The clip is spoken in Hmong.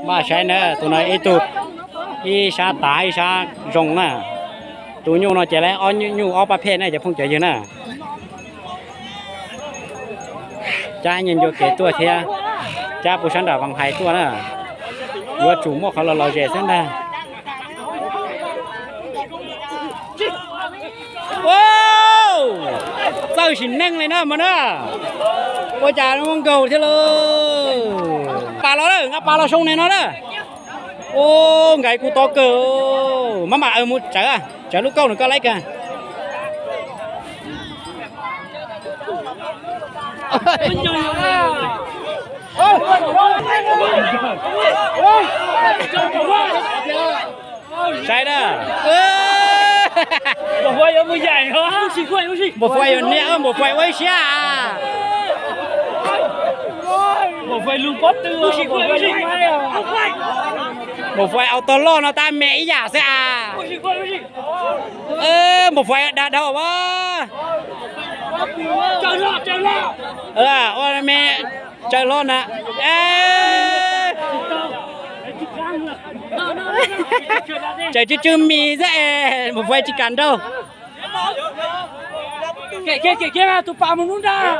Npaj saib na, tus no ib tug, ib sab tav ib sab zoo na. Tus nyuj no ces lawv ob nyuj ob pab phej na cov phooj cov ywg na. Cab nyias ncua kev tuaj thiab, cab puag sab nram Vas Hais tuaj na. Yuav tsum muaj qhov los lom zem xwb ntag. Txawj sim neej li na mas na. Ua cas muaj nkaus thiab lauj. Pas los lawm, nqa pas los soo ne no na. Ua nkais kuv tov kawg. Maj mam mus tsawv, tsawv lub kauj nws koj laib kag. Saib na. Npam Fuaib yuav niam, Npam Fuaib ua ib siab. Npam Fuaib au tog loj no tab me ib yam xwb as. Npam Fuaib dag dhau as. Ua me tsaws hlo na. Tsaws tsw tsw mis xwb es Npam Fuaib tsis kam nraug. Tus pas mus nub nrag.